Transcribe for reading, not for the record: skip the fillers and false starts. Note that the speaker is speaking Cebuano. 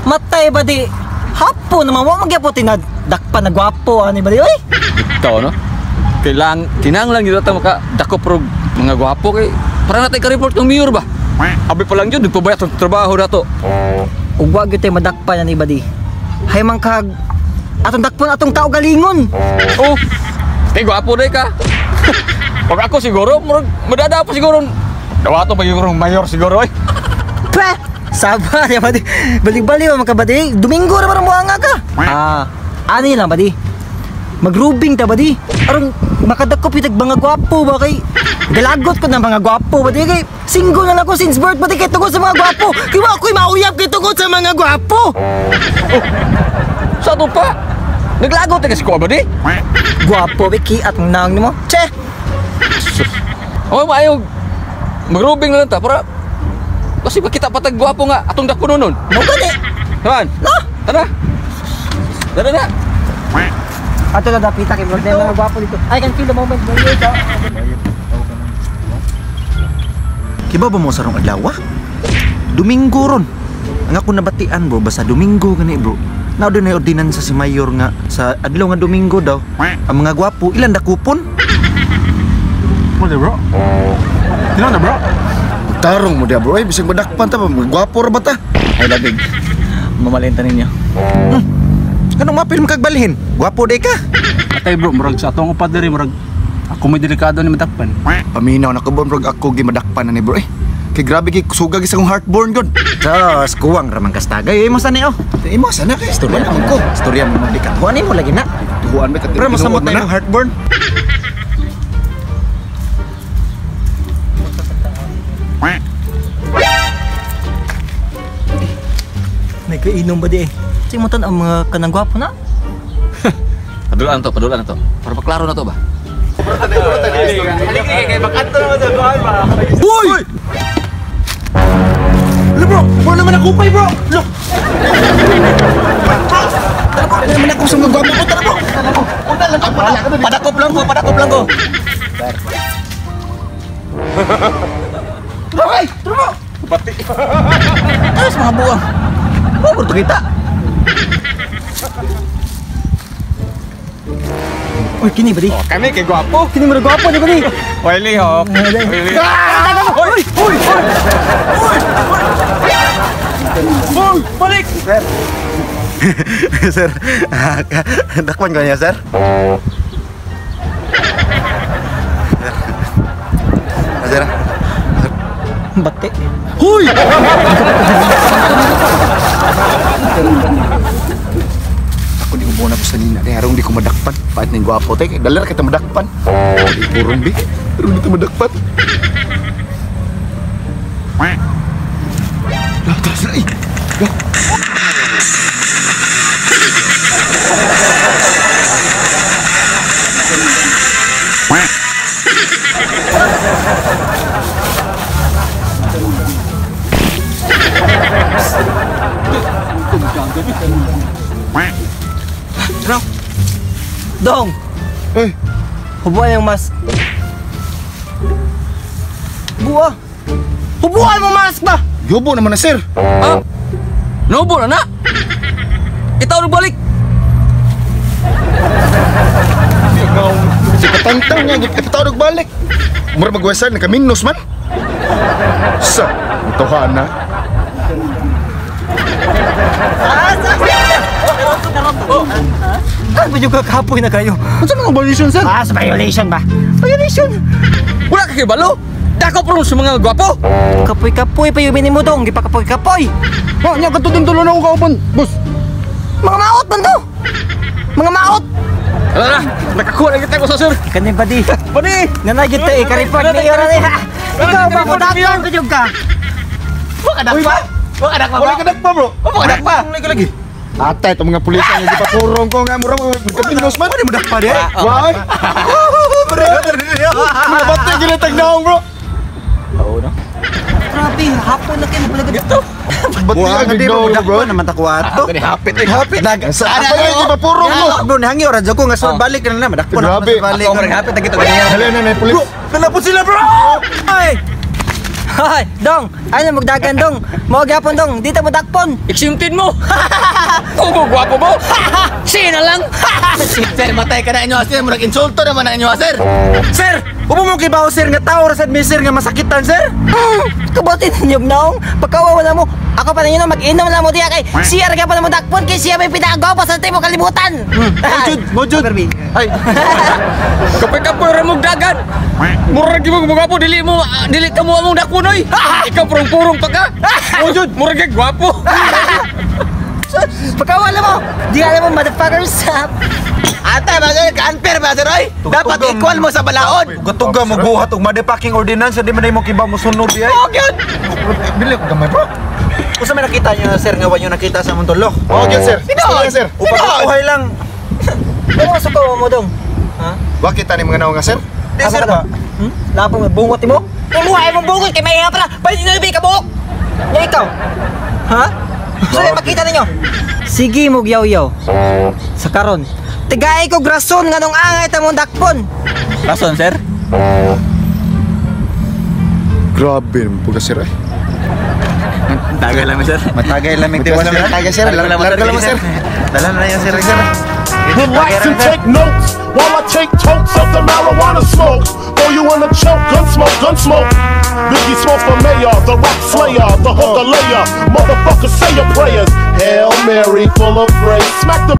Matay ba di? Hapo naman wa magyapon tinadakpan na gwapo ani ba di oy? Ito no. Kailang kinahanglan gyud ta maka dakop rog mga gwapo kay para natay ka report ng mayor ba. Abi pa lang jud nagpabayat sa trabaho nato. Ug wa gyud tay madakpan ani ba di? Hay man kag atong dakpon atong kaugalingon. Oh. Kay gwapo day ka. Pag ako siguro murag madada pa siguro. Dawato pa siguro mayor siguro oy. Peh! Sabar ya badi. Balik-balik ba makabadi? Domingo ra man muanga ka. Ah, ani lang badi. Magrubing ta badi. Aron makadakop itag mga gwapo ba kay galagot ko ng mga gwapo ba di kay single na lang ako since birth ba di kay tungod sa mga gwapo. Kay wa ako'y mauyab kay tungod sa mga gwapo. Oh, sa ato pa. Naglagot ta kasi ko ba di? Gwapo ba ki at nang nimo. Che. Oh, maayo magrubing na lang ta para kasi makita patag gwapo nga atong dako noon. Mo gani. Taman. No. Tara. Tara na. Ato na dapita kay bro, mga gwapo dito. I can feel the moment when you're down. Kibaw ba mo sa rong adlaw? Domingo ron. Ang ako nabatian bro, basta Domingo gani bro. Naa doon na ordinansa si Mayor nga sa adlaw nga Domingo daw. Ang mga gwapo ilan dakupon? Mo bro. Tinuod na bro. Tarong mo dia bro, ay bisag madakpan ta ba, gwapo ra ba ta? Ay labig. Mamalintan ninyo. Kanong mapil makagbalhin? Gwapo day ka. Atay bro, murag sa atong upad diri murag ako may delikado ni madakpan. Paminaw na ko bro, murag ako gi madakpan na ni bro eh. Kay grabe kay suga gi sa akong heartburn gud. Sos, kuwang ramang kastagay. Imo sa ni oh. Imo sana kay Istorya naman ko. Istorya mo di ka. Tuwan mo lagi na. Tuhuan ba ka? Pero masamot na yung heartburn. May kainom ba di eh? Sige mo tan ang mga kanang gwapo na. Padulaan to, padulaan to. Para maklaro na to ba? Uy! Lo bro, wala naman ako pay bro. Lo. Tara bro, wala naman ako sa mga gwapo ko. Tara bro. Padakop lang ko, padakop lang ko. Tara, ay, tara bro. Pati. Tara sa mga buwang. Oh, bro, kita. Uy, kini ba di? Oh, kami kay gwapo. Kini mo gwapo di ba di? Oy lihok. Oy lihok. Uy! Uy! Uy! Uy, balik. Sir. Sir, dakpan ko niya, sir. Sir. Bate. Huy! Ako di umuon ako sa nina, kaya harong di ko madakpan. Paat ning gwapo tay, kay dalar kita madakpan. Di purong bi, harong di ko madakpan. Lah, taas na eh. Lah. Dong! Eh, Hubuan yung mask. Buwa! Hubuan mo mask ba? Yubo naman na sir. Ah. Nobo na na. Itaw na balik. Si patantang nga, ipatawag balik. Mura magwasal, nakaminos man. Sa, ito na. Ah, medyo kakapoy na kayo. Unsa mga violation sir? Ah, sa violation ba? Violation! Wala ka kibalo. Dakop ron sa mga gwapo. Kapoy-kapoy pa yung mo dong. Di pa kapoy-kapoy. Ha, nya kadto tulo na ako kauban, boss. Mga maot man to! Mga maot! Tara na, nakakuha na kita ko sa sir. Kani ba di? Bani! Nanay gyud ta eh, karipag mayor na ha. Ikaw ba kudakpan ko jud ka? Wa ka dakpa. Wala ka dakpa bro. Wa ka dakpa. Lagi lagi. Atay, itong mga pulis ang hindi pa purong ko nga. Mura magkapinos man. Ano mo dakpa di? Why? Mga bate, ginatag naong bro. Oo no. Grabe, hapon na kayo magpalagad dito. Bate, ang Di mo gignaw bro. dakpa naman ta kuwato. Kani hapit eh. Hapit. Nag Sa apa na hindi pa purong mo. Bro, nihangi ora jud ko nga sur balik na na madakpo na Grabe. sa balik. Ako rin hapit na kita ganyan. Dali na na, pulis. Bro, nalapot sila bro. Ay! Hoy, dong, ano magdagan, dong? Mao gyapon, dong, dito mo dakpon. Exempted mo. Kung mo gwapo mo. Sina lang. Sir, matay ka na inyo, sir. Murag insulto naman ang inyo, sir. Sir, ubo mo kibaw, sir, nga tao ra sad mi, sir, nga masakitan, sir. Kabotin ninyo naong, pagkawa wala mo. Ako pa ninyo mag-inom lang mo diya kay siya ra gyapon mo dakpon kay siya may pinakagwapo sa timo kalibutan. Mojud, mojud. Ay, Kapoy-kapoy ra mong dagan. Murag gyud mo gwapo dili mo ah, dili ka mo among dakpon oy. Ikaw purong-purong pa ka. Mojud, murag gyud gwapo. Pagkawa mo. Di alam mo, motherfuckers. Ate, ba sir, ka-unfair ba, sir, oy? Dapat equal mo sa balaod. Tuga-tuga mo buhat og motherfucking ordinance, di man mo kibaw mo sunod di ay. Oh, gyud. Dili ko gamay, bro. Usa may nakita niyo, sir, nga wa niyo nakita sa among tulo? Oh, gyud, sir. Sige, sir. Upang uhay lang. Ano sa ko mo, dong? Ha? Wa kita ni mga naong nga, sir. Di, sir ba? Hmm? Lapong may bungot mo? Imuha imong bungot kay may para. Pwede na ka buhok. Ya ikaw. Ha? So makita ninyo. Sige mo yaw-yaw. Sa karon. Tigay ko grason nganong angay ta mong dakpon. Rason, sir? Grabe naman po ka, sir, ay. Tagay lang, sir. Matagay lang mig tiwala. Matagay, sir. Larga lang, sir. Dala na yan, sir, sir. Relax and take notes while I take tokes of the marijuana smoke. Throw you in a choke, gun smoke, gun smoke. Biggie Smalls for mayor, the rap slayer, the hooker layer. Motherfucker, say your prayers. Hail Mary, full of grace. Smack the